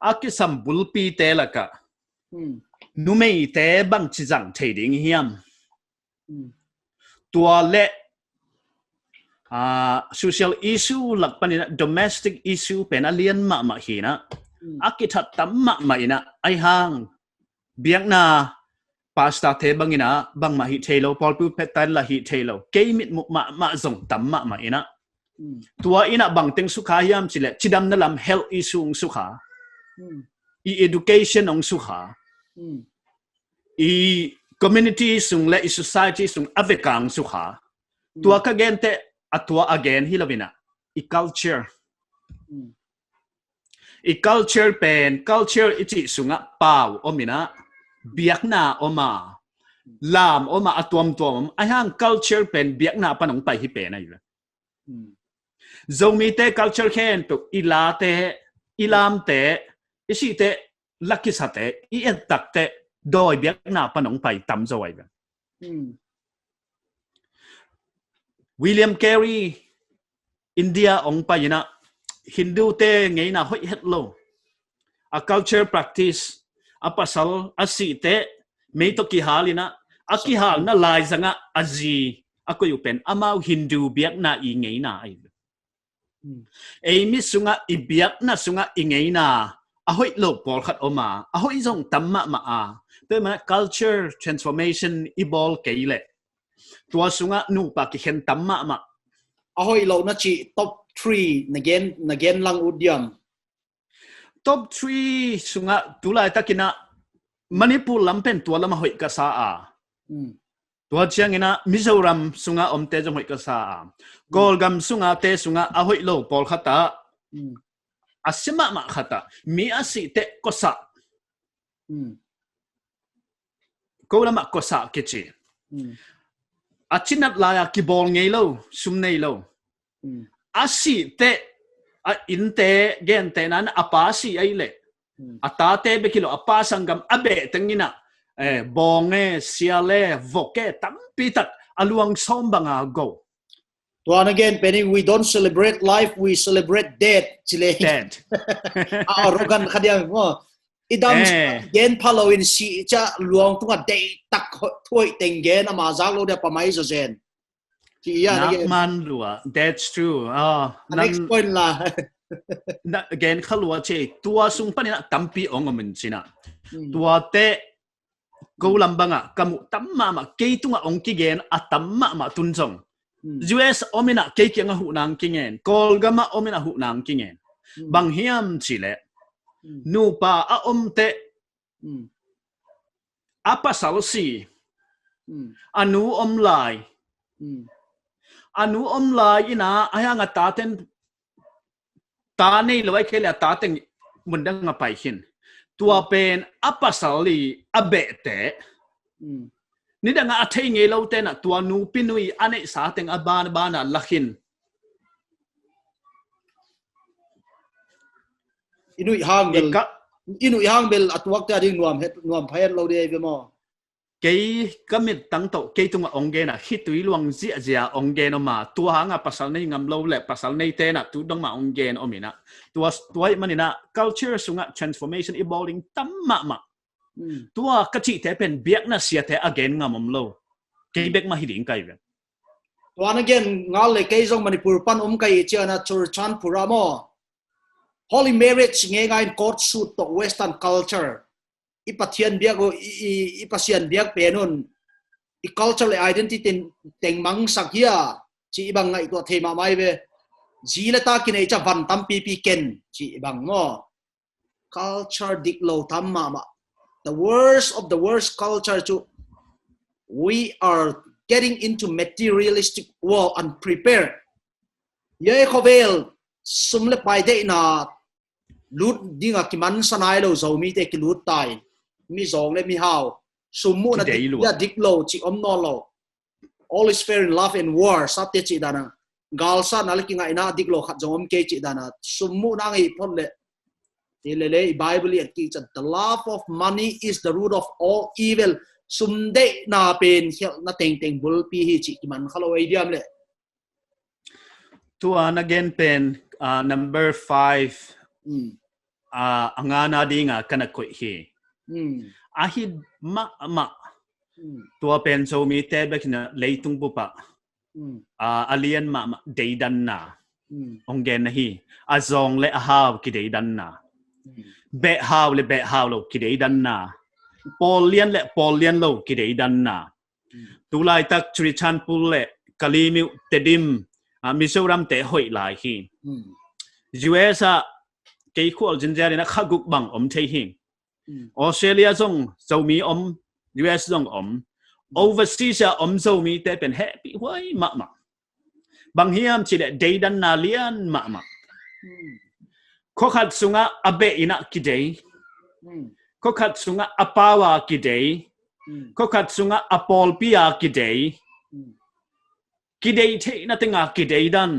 a kisam bulpite lak a, numeite bangchi zang thei ding hiam? Tua leh, ah, social issue lak panin a, domestic issue pen a lian mahmah hi in a, a kithat tam mahmah in a, ahiang biakna pastorte bangin a bangmah hih theilou, pawlpi phet tan la hih theilou, kei mit muh mahmah zong tam mahmah in a. Tua in a bangteng sukha hiam chih leh, chidamna lam health issue sukha, i education hong sukha, i community sung leh i society sung a vek a hong sukha. Tua ka gen teh, a tua a gen hilou in a, i culture. I culture pen, culture i chih sung a pau om in a, biakna om a, lam om a, a tuamtuam om. Ahiang culture pen biakna pan hong pai hi pen ahi ve. Zomite culture khempeuh, i late, i lamte, i sih teh, la kisa teh, i et tak teh, dawi biakna pan hong pai tam zaw ahi ve. Hmm. William Carey, India hong pai in a, Hindu te ngeina hoih hetlou. A culture practice, a pasal, a sih teh, mei toh kihal in a, a kihalna lai zang a, a zi, a koih uh pen, amau Hindu biakna i ngeina ahi. Hmm. Ei mi sung a i biakna sung a i ngeina, a hoihlou pawlkhat om a, a hoih zong tam mahmah a. Tua mah culture transformation i bawl kei leh. Tua sung a nupa kikhen tam mahmah. A hoihlou na chih top three na gen, na gen lang ut diam. Top three sung a tulai tak in a Manipur lam pen tua lam a hoih ka sa a. Hmm. Tua chiang in a Mizoram sung a omte zong hoih ka sa a. Kawlgam sung a te sung a a hoihlou pawlkhat a. Hmm. A si mahmah khat a. Mi a sih teh kosa. Hmm. Kou lam ah kosa kichi. Hmm. A chinat lai a kibawl ngeilou, sum neilou. Hmm. A sih teh, a innte, gente nan a pa sih ahi leh. Hmm. A tate bek hilou, a pa sanggam a beh teng in a, eh, bawng e, sial e, vok e, tampi tak, a luang sawm bang a go. Tua na gen pen in, "We don't celebrate life, we celebrate death," chi leh. Death. A arrogant kha diam maw. I dam Eh. gen phalou in sih cha luang tung a deih tak ho-, thuai teng gen ama zak lou dia pa mai zaw zen. Chi ia na gen. Nak man lua. That's true. Ah, A next nan point la. Na gen kha lua che. Tua sung pan in a tampi hong om in chin a. Hmm. Tua teh kou lam bang a ka muh tam mahmah, kei tung a hong kigen a tam mahmah tun zong. Hmm. U S om in a kei kiang a huhna hong kingen, Kawlgam a om in a huhna hong kingen. Hmm. Bang hiam chih leh. Hmm. Nupa a om teh. Hmm. A pasal si. Hmm. A nu om lai. Hmm. A nu om lai in a, a hiang a taten ta neilou ahihkeileh a ta teng mun dang a pai khin. Tua pen a pasal i a beh teh. Hmm. Nidang a a thei ngeilou teh na tua nupi nui a neihsa teng a ban ban a la khin. I nuih hang bel, Ika- i nuih hang bel a tuak teh a ding nuam het, nuam pha hetlou di ve maw. Kei ka mit tang toh, kei tung a hong gen a, khitui luang ziahziah hong gen om a, tua hang a pasal nei ngam lou leh, pasal neite na tu dong mah hong gen om in a. Tua, tua ahih man in a, culture sung a transformation i bawl ding tam mahmah. Hmm. Tua ka chih teh pen biakna siate a gen ngam om lou. Kei bek mah hi ding ka hi ve. Tua na gen ngal leh kei zong Manipur pan om ka hi chia na Churachandpur a maw. Holy marriage ngeingei in court suit toh Western culture. I Pathian biak uh, i, i, i Pasian biak pen un, i culture leh identity teng, teng mangsak hia, chih i bang ngaihtuah thei mahmah ve. Zi leh ta kinei cha van tampipi ken, chih i bang maw. Culture diklou tam mahmah. The worst of the worst culture chu, we are getting into materialistic world unprepared. Hiai khovel, sum leh pai deihna lut ding a kimansa nailou Zomite kilut tai. Mi zawng leh mi hau. Sum muhna dik, diklou chih om nawnlou. All is fair in love and war, sate chih dan a. Galsatna leh kingaihna diklou khat zong om kei chih dan a. Sum muhna ngei phot leh. Ti lele i Bible i et kik chan, "The love of money is the root of all evil." Sum deihna pen khelhna tengteng bulpi hi chih kiman khalou ei diam leh. Tua na gen pen, ah, number five, Hmm. ah, a ngana ding a ka na koih hi. Hmm. A hih mahmah. Hmm. Tua pen Zomite bek in a leitung bup a. Hmm. Ah, a lian mahmah deidanna. Hmm. Hong gen na hi. A zawng leh a hau kideidanna. Hmm. Beh hau leh beh haulou kideidanna. Pawl lian leh pawl lianlou kideidanna. Hmm. Tulai tak Churachandpur leh Kalaymyo, Tedim, ah, Mizoram te hoih lai hi. Hmm. U S a kei khual zinzia in a kha guk bang om thei hi. Hmm. Australia zong Zomi om, U S zong om. Hmm. Overseas a om Zomite pen hehpihhuai mahmah. Bang hiam chih leh deidanna lian mahmah. Hmm. Khokhat sung a a beh in a kidei. Hmm. Khokhat sung a a pau a kidei. Hmm. Khokhat sung a a pawlpi a kidei. Hmm. Kidei theihna teng a kideidan.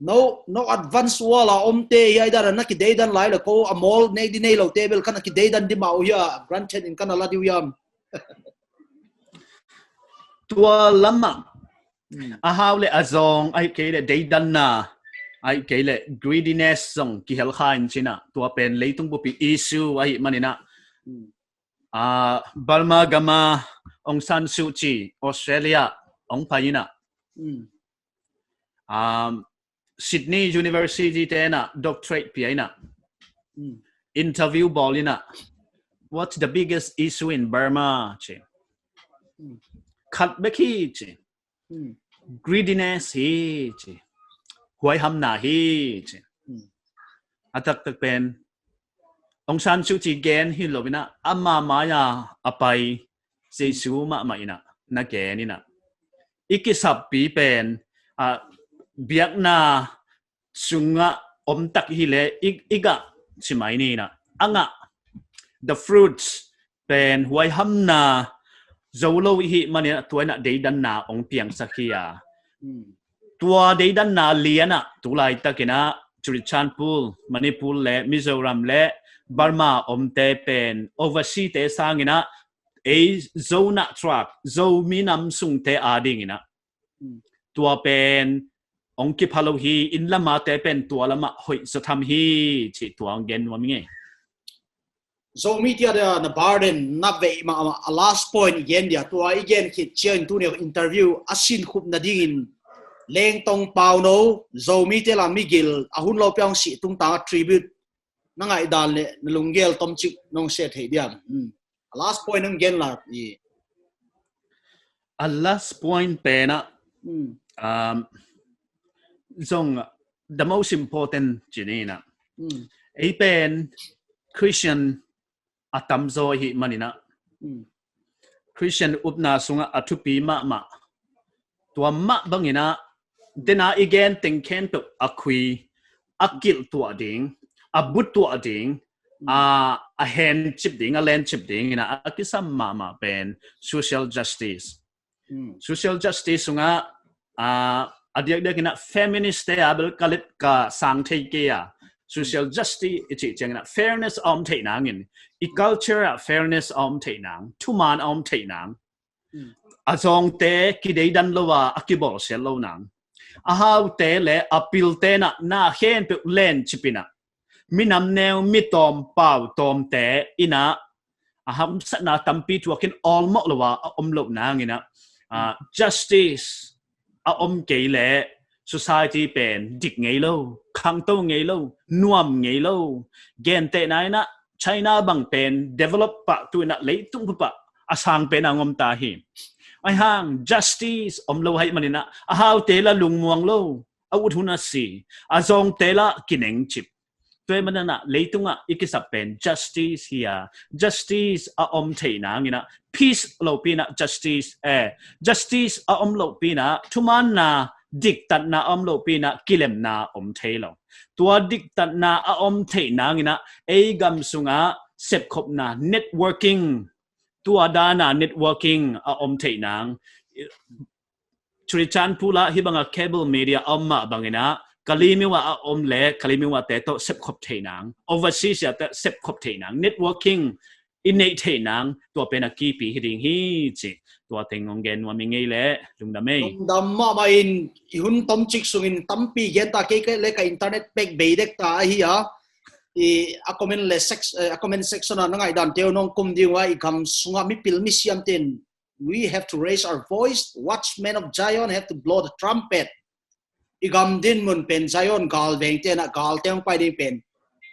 No, no advance wall a omte hiai dan a na kideidan lai lou, kou a mawl nei di neilou te bel ka na kideidan di mah uh hia, granted in ka na la di uh hiam. Tua lam ah, hmm, a hau leh a zawng, ahihkeileh deidanna, ahihkeileh greediness zong kihel kha in chin a, tua pen leitung bupi issue ahih manin a. Hmm. Ah, Burma gam a Aung San Suu Kyi, Australia, hong pai in a. Hmm. Um, Sydney University te'n a doctorate pia in a. Hmm. Interview bawl in a. What's the biggest issue in Burma? Chi. Hmm. Khat bek hi chi. Hmm. Greediness hi chi. Huaihamna hi chi. Hmm. A taktak pen Aung San Suu Kyi gen hilou in a, ama mai a a pai Jesu mahmah in a, na gen in a. I kisappi pen, ah, biakna sung a om tak hileh, i, i gah chi mai ni in a. A ngah, the fruits pen huaihamna zou lou ahih manin a tua in a deidanna hong piangsak hi a. Hmm. Tua deidanna lian a, tulaitak in a, Churachandpur, Manipur leh, Mizoram leh, Burma omte pen, overseas te sang in a, ei Zo na truck, Zomi nam sungte ading in a. Hmm. Tua pen, hong kipha lou hi, inn lam a te pen tua lam a hoih zaw tham hi, chih tua hong gen nuam ing e. Zomi te a dia na burden na vei mah, a last point i gen dia, tua i gen khit chiang in tuni a interview a sinkhupna ding in Lengtong Paunou, Zomi te lam migil, a hun lou piang si tungtang a tribute na ngaihdan leh na lunggel tomchik nong share thei diam. Hmm. A last point nong gen la i. A last point pen a, hmm, um, zong the most important chi ni in a. Hmm. Ei pen Christian a tamzaw ahih manin a. Hmm. Christian upna sung a a thupi mahmah. Tua mah bang in a, den a i gen teng khempeuh a khui, a kilh tuah ding, a bu tuah ding, hmm, a, a henchip ding, a lenchip ding in a, a kisam mahmah pen social justice. Hmm. Social justice sung a, ah, a diakdiak in a feminist te a bel ka let ka sang thei kei a. Social justice i chih chiang in a fairness a om theih nang in, i culture a fairness a om theih nang, thuman a om theih nang. Hmm. A zawngte kideidan lou a, a kibawlsiat lou nang. A haute leh a pilte in a na khempeuh lenchip in a. Mi nam neu, mi tawm, pau tawmte in a, a hamsatna tampi tuak in awlmoh lou a, a om louh nang in a. Ah, hmm, justice a om kei leh society pen dik ngei lou, khangtou ngei lou, nuam ngei lou. Gentehna in a China bang pen develop pah tu in a leitung pha pah a sang pen a hong om ta hi. Ahihhang justice om lou ahih manin a, a haute lah lungmuang lou, a ut hun a si, a zawngte lah kinengchip. Tua ahih manin a leitung a i kisap pen justice hi a, justice a om theih nang in a, peace loupi in a justice, eh, justice a om loupi in a, thumanna, diktatna a om loupi in a, kilemna om thei lou. Tua diktatna a om theih nang in a, ei gam sung a sepkhopna, networking, tua dan a networking a om theih nang. Churachandpur ah hibang a cable media a om mah bang in a, Kalaymyo ah a om leh, Kalaymyo a te toh sepkhop theih nang. Overseas a te sepkhop theih nang. Networking i neih theih nang, tua pen a kipi hi ding hi chih. Tua teng hong gen nuam ing e leh, lungdam e. Lungdam mahmah in, i hun tomchik sung in tampi gen ta kei kei leh ka internet pack bei dek ta ahi a. I a comment leh sec-, eh, a comment section a na ngaihdan te uh nong kum ding ua, i gam sung a mipil misiam te'n we have to raise our voice. Watchmen of Zion have to blow the trumpet. I gam dinmun pen Zion galveng te'n a galte hong pai ding pen.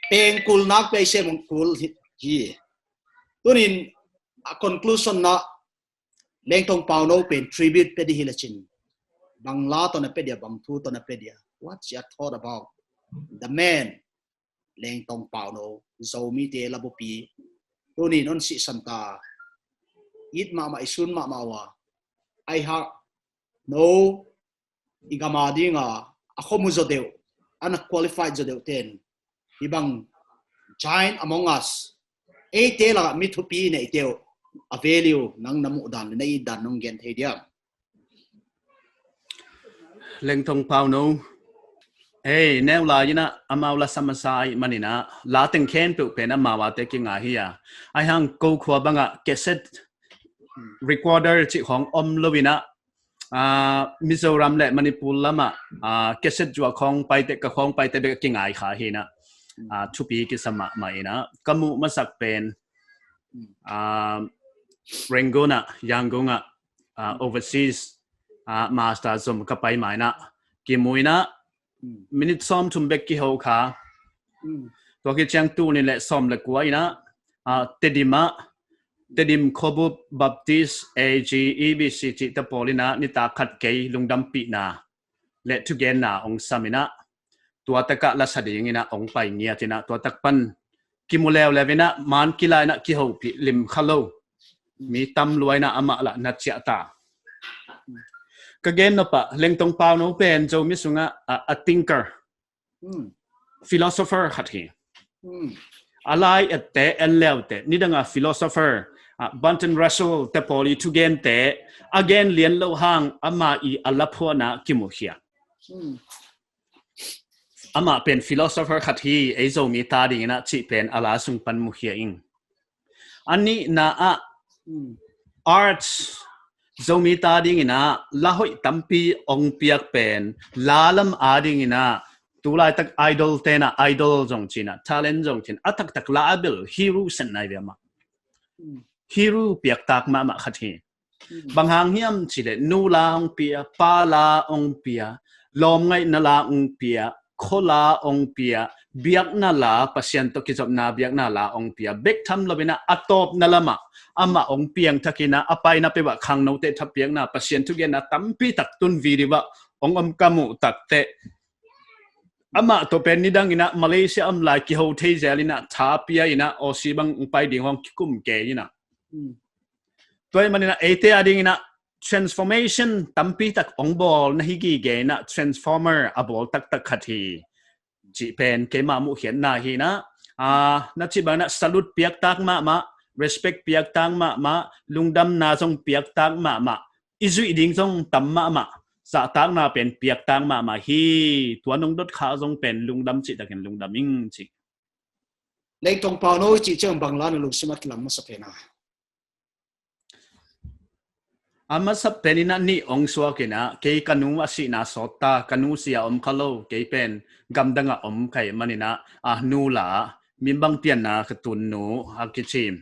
Pengkul nak pen i sem hong kul hi, hi. Tuni'n a conclusion na Lengtong Paunou pen tribute pe di hi leh chin. Bang la toh na pe dia, bang thu toh na pe dia. What's your thought about the man? Lengtong Paunou, Zomi te labupi. Tuni'n hon sihsan ta. It mahmah, i sun mahmah ua. Ahihhang nou, i gam a ding a, a khomu zaw deuh, ana qualified zaw deuh te'n. Hibang giant among us. Eite lak a mi thupi neite uh. A value nang na muhdan, na itdan nong gen thei diam. Lengtong Paunou, Hei, neu lai in a amau la sam a sa ahihman in a, la teng khempeuh pen amau a te kingai hi a. Ahi hang kou khua bang a cassette recorder chih khong om lou in a, ah, Mizoram leh Manipur lam ah, ah, cassette zuak khong paite, ka khong paite bek kingai kha hi in a, ah, thupi kisa mahmah in a. Ka muh masak pen, ah, Rangoon ah, Yangon ah, ah, overseas, ah, master zom ka pai mai in a, kimu in a, minute sawmthum bek kihou kha. Tua kichiang tul nih leh sawm leh kua in a, ah, Tedim ah, Tedim Khobup Baptist A G E B C chihte pawl in a nitak khat kei lungdampihna leh thugenna hong sam in a, tua tak ah la sa ding in a hong pai ngiat in a, tua tak pan kimu leuleu in a, man kila in a kihoupih lim kha lou mi tam lua in a, amah lah na chiah ta. Ka gen nop a, Lengtong Pauno pen Zomi sung ah, a, a thinker, philosopher khat hi. A la et te, en leu te, nidang a philosopher, ah, Bertrand Russell te pawl i thugente a gen lian lou hang, amah i a la phuahna kimu khia. Amah pen philosopher khat hi, ei Zomi ta ding in a chih pen a la sung pan mu khia ing. A nihna ah, arts, Zomi ta ding in a la hoih tampi hong piak pen, la lam a ding in a, tulai tak idol te'n a, idol zong chi in a, talent zong chi in a, a taktak la a bel hero sen nai ve mah. Hero piaktak mahmah khat hi. Bang hang hiam chih leh, nu la hong pia, pa la hong pia, lawm ngaihna la hong pia, kho la hong pia, biakna la, Pasian toh kizopna biakna la hong pia, bek tham lou in a, a tawpna lam ah amah hong piangthak in a, a paina peuh ah khangnoute thapiakna, Pasian thugenna tampi tak tun video ah hong om ka muh tak teh. Amah toh pen nidang in a Malaysia om lai kihou thei zel in a, tha pia in a, Aussie bang hong pai ding hong kikum kei in a. Tua ahihman in a, eite a ding in a transformation tampi tak hong bawl na hi gige in a, transformer a bawl taktak khat hi. Chih pen keimah muhkhiatna hi in a, ah, na chih bang in a salute piaktak mahmah, respect piaktak mahmah, lungdamna zong piaktak mahmah, i zuih ding zong tam mahmah, zahtakna pen piaktak mahmah hi. Tua nong dot kha zong pen lungdam chih takin lungdam ing chi. Lengtong Pauno chih chiang bang la na lungsim a kilang masa pen a? A masa pen in a nih hong suak in a, kei ka nu a sihna sawt ta, ka nu si a om kha lou, kei pen gamdang a om ka hihman in a, a nu la, mimbang pianna ka tun nu a kichim.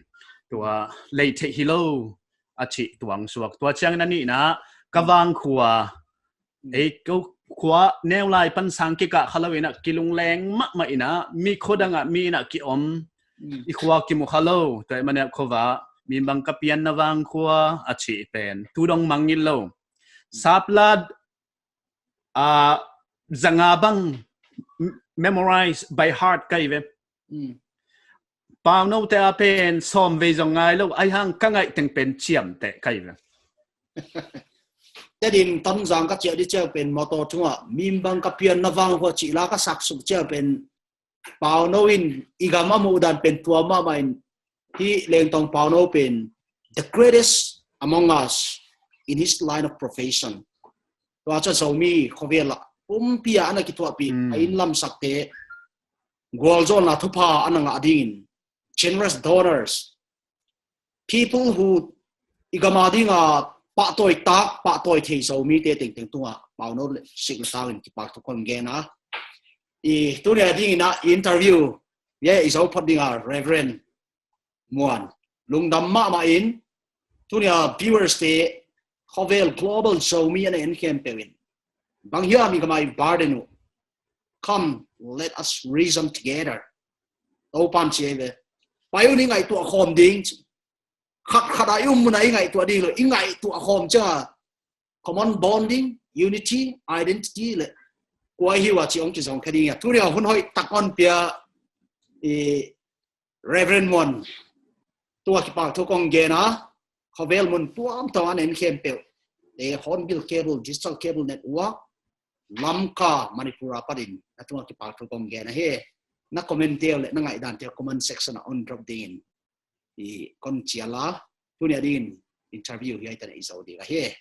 Tua lei theih hi lou a chih tuang suak. Tua chiang in a nihna, ka vangkhua, ei kou khua neu lai pan sang kikah kha lou in a, kilungleng mahmah in a, mi kho dang ah mi in a ki om, i khua kimu kha lou, tua ahihman in a khua va, mimbang ka pianna vangkhua a chih pen tu dong mangngilh lou. Saplat, ah, zanga bang memorize by heart ka hi ve. Pauno te a pen sawm vei zong ngai lou, ahi hang ka ngaih teng pen chiam teh ka hi ve. Tedim Tonzang ka chiah di chiang pen motor thung ah, mimbang ka pianna vangkhua chih la ka sak suk chiang pen, Pauno in i gam a muh dan pen tua mahmah in, hi Lengtong Pauno pen the greatest among us in his line of profession. Tua chu Zomi khovel ah pumpi ah ana kithuahpih, a inn lamsakte gualzawlna thupha ana ngah ding in, generous donors, people who i gam a ding a pahtawi tak, pahtawi thei Zomite tengteng tung ah Pauno leh sik leh tau in kipahthu kon gen a. I tuni a ding in a interview, ye i zou phot ding a Reverend Muan. Lungdam mahmah in, tuni a viewers te, khovel global Zomi ana en khempeuh in, bang hiam i gam a i burden uh, come, let us reason together. Toupa'n chi ve. Pai un i ngaihtuah khawm ding. Khat khat a i um mun a i ngaihtuah ding lou, i ngaihtuah khawm chiang a common bonding, unity, identity leh kua i hi ua chih hong kizong kha ding a. Tuni a hun hoih tak hon pia, i Reverend Muan, tua kipahthu kon gen a, khovel mun tuamtuam ana en khempeuh, e, Hornbill Cable, Digital Cable Network, Lamka, Manipur apat in, na tung ah kipahthu kon gen ahi. Na comment te leh na ngaihdan te comment section ah hon drop ding in, i kon chial a, tuni a ding in interview hiai tan i zou ding ahi.